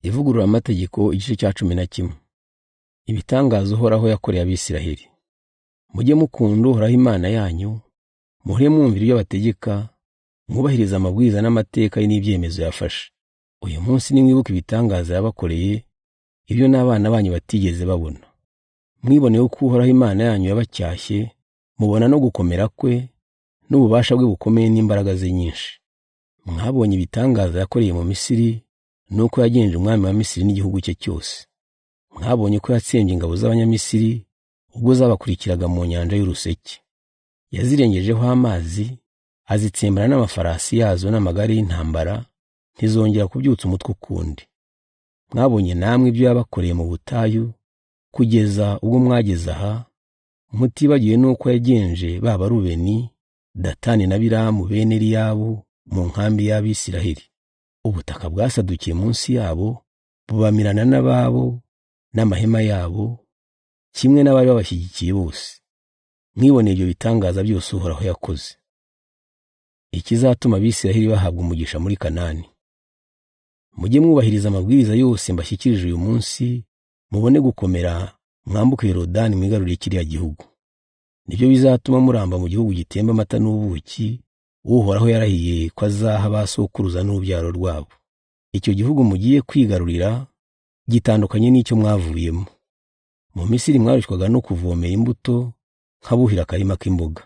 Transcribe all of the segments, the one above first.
Ivugururamategeko igice cya 11. Ibitangaza Uhoraho yakoreye Abisiraheli. Mujye mukunda Uhoraho Imana yanyu, muhore mwumvira ibyo abategeka, mwubahirize amabwiriza n'amateka ye n'ibyemezo yafashe. Uyu munsi nimwibuka ibitangaza yabakoreye, ibyo n'abana banyu batigeze babona. Mwiboneye uko Uhoraho Imana yanyu yabacyashye, mubona no gukomera kwe, n'ububasha bwe bukomeye n'imbaraga ze nyinshi. Mwabonye ibitangaza yakoreye mu Misiri, nuko yagenje umwami wa Misiri n'igihugu cye cyose. Mwabonye ko yatsembye ingabo z'Abanyamisiri ubwo zabakurikiraga mu nyanja y'Uruseke. Yazirengejeho amazi, azitsembana n'amafarasi yazo n'amagare y'intambara, ntizongera kubyutsa umutwe ukundi. Mwabonye namwe ibyo yabakoreye mu butayu, kugeza ubwo mwageze aha, mutibagiwe n'uko yagenje baba Rubeni, Datani na Biramu bene Eliyabu mu nkambi y'Abisiraheli. Ubutaka bwasadukiye munsi yabo, bubamirana n'ababo n'amahema yabo, kimwe n'abari babashyigikiye bose. Mwiboneye ibyo bitangaza byose Uhoraho yakoze. Ikizatuma Abisiraheli bahabwa umugisha muri Kanani. Mujye mwubahiriza amabwiriza yose mbashyikirije uyu munsi, mubone gukomera mwambuke Yorodani mwigarurire kiriya gihugu. Nibyo bizatuma muramba mu gihugu gitemba amata n'ubuki, Uhoraho yarahiye ko azaha ba sokuruza n'urubyaro rwabo. Icyo gihugu mugiye kwigarurira gitandukanye n'icyo mwavuyemo. Mu Misiri mwarushywaga no kuvomera imbuto nk'abuhira akarima k'imboga.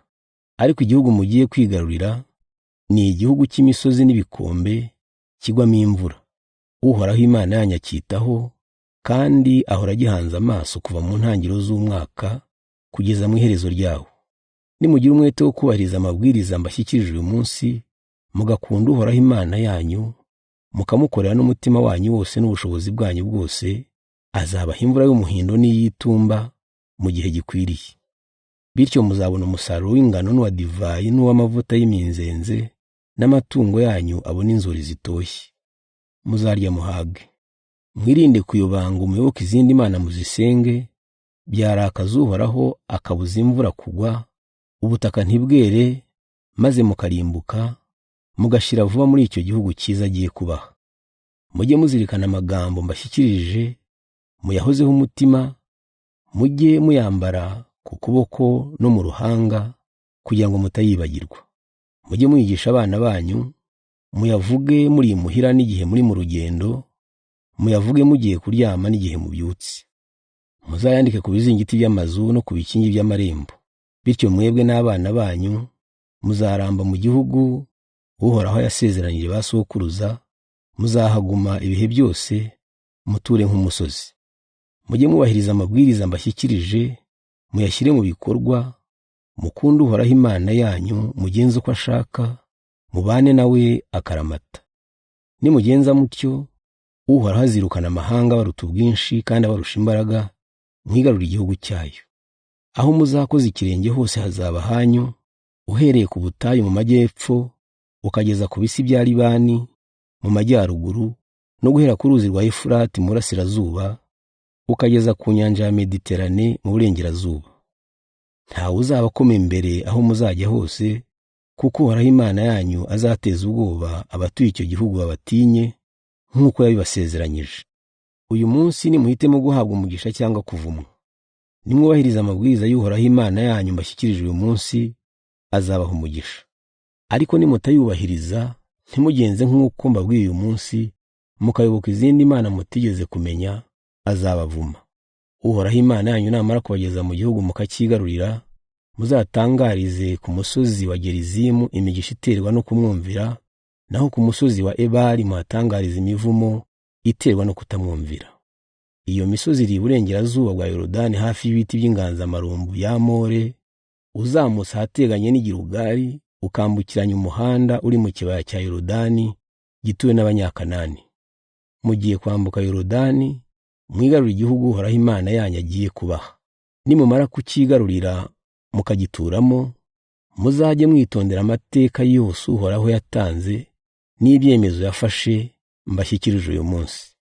Ariko igihugu mugiye kwigarurira ni igihugu cy'imisozi n'ibikombe kigwamo imvura. Uhoraho Imana yanyu acyitaho, kandi ahora agihanze amaso kuva mu ntangiriro z'umwaka kugeza mu iherezo ryawo. Nimugira umwete wo kubahiriza amabwiriza mbashyikirije uyu munsi, mugakunda Uhoraho Imana yanyu, mukamukorera n'umutima wanyu wose n'ubushobozi bwanyu bwose, azabaha imvura y'umuhindo n'iy'itumba mu gihe gikwiriye. Bityo muzabona umusaruro w'ingano n'uwa divayi n'uw'amavuta y'iminzenze, n'amatungo yanyu abone inzuri zitoshye. Muzarya muhage. Mwirinde kuyobanga umuyoboke izindi mana muzisenge, byarakaza Uhoraho akabuza imvura kugwa, ubutaka ntibwere, maze mukarimbuka, mugashira vuba muri icyo gihugu cyiza agiye kubaha. Mujye muzirikana amagambo mbashyikirije, muyahozeho umutima, mujye muyambara ku kuboko no mu ruhanga, kugira ngo mutayibagirwa. Mujye muyigisha abana banyu, muyavuge muri imuhira n'igihe muri mu rugendo, muyavuge mugiye kuryama n'igihe mubyutse. Muzayandike ku bizingiti by'amazu no ku bikingi by'amarembo. Bityo mwebwe n'abana banyu muzaramba mu gihugu Uhoraho yasezeranyije ba sokuruza, muzahaguma ibihe byose, muture nk'umusozi. Mujye mwubahiriza amabwiriza mbashyikirije, muyashyire mu bikorwa, mukunde Uhoraho Imana yanyu, mugenze uko ashaka, mubane nawe akaramata. Nimugenza mutyo, Uhoraho azirukana amahanga abaruta ubwinshi kandi abarusha imbaraga, mwigarurire igihugu cyayo. Aho muzakoza ikirenge hose hazaba hanyu, uhereye ku butayu mu majyepfo, ukageza ku bisi bya Libani mu majyaruguru, no guhera ku ruzi rwa Efurati mu burasirazuba, ukageza ku nyanja ya Mediterane mu burengerazuba. Ntawe uzabakoma imbere aho muzajya hose, kuko Uhoraho Imana yanyu azateza ubwoba abatuye icyo gihugu babatinye, nk'uko yabibasezeranyije. Uyu munsi nimuhitemo guhabwa umugisha cyangwa kuvumwa. Nimwubahiriza amabwiriza y'Uhoraho Imana yanyu mbashyikirije uyu munsi, azabaha umugisha. Ariko nimutayubahiriza, ntimugenze nk'uko mbabwiye uyu munsi, mukayoboka izindi mana mutigeze kumenya, azabavuma. Uhoraho Imana yanyu namara kubageza mu gihugu mukacyigarurira, muzatangarize ku musozi wa Gerizimu imigisha iterwa no kumwumvira, naho ku musozi wa Ebali muhatangarize imivumo iterwa no kutamwumvira. Iyo misozi iri iburengerazuba bwa Yorodani hafi y'ibiti by'inganzamarumbu ya More, uzamutse ahateganye n'i Gilugali, ukambukiranya umuhanda uri mu kibaya cya Yorodani gituwe n'Abanyakanani. Mugiye kwambuka Yorodani, mwigarurire igihugu Uhoraho Imana yanyu agiye kubaha. Nimumara kucyigarurira mukagituramo, muzajye mwitondera amateka yose Uhoraho yatanze n'ibyemezo yafashe mbashyikirije uyu munsi.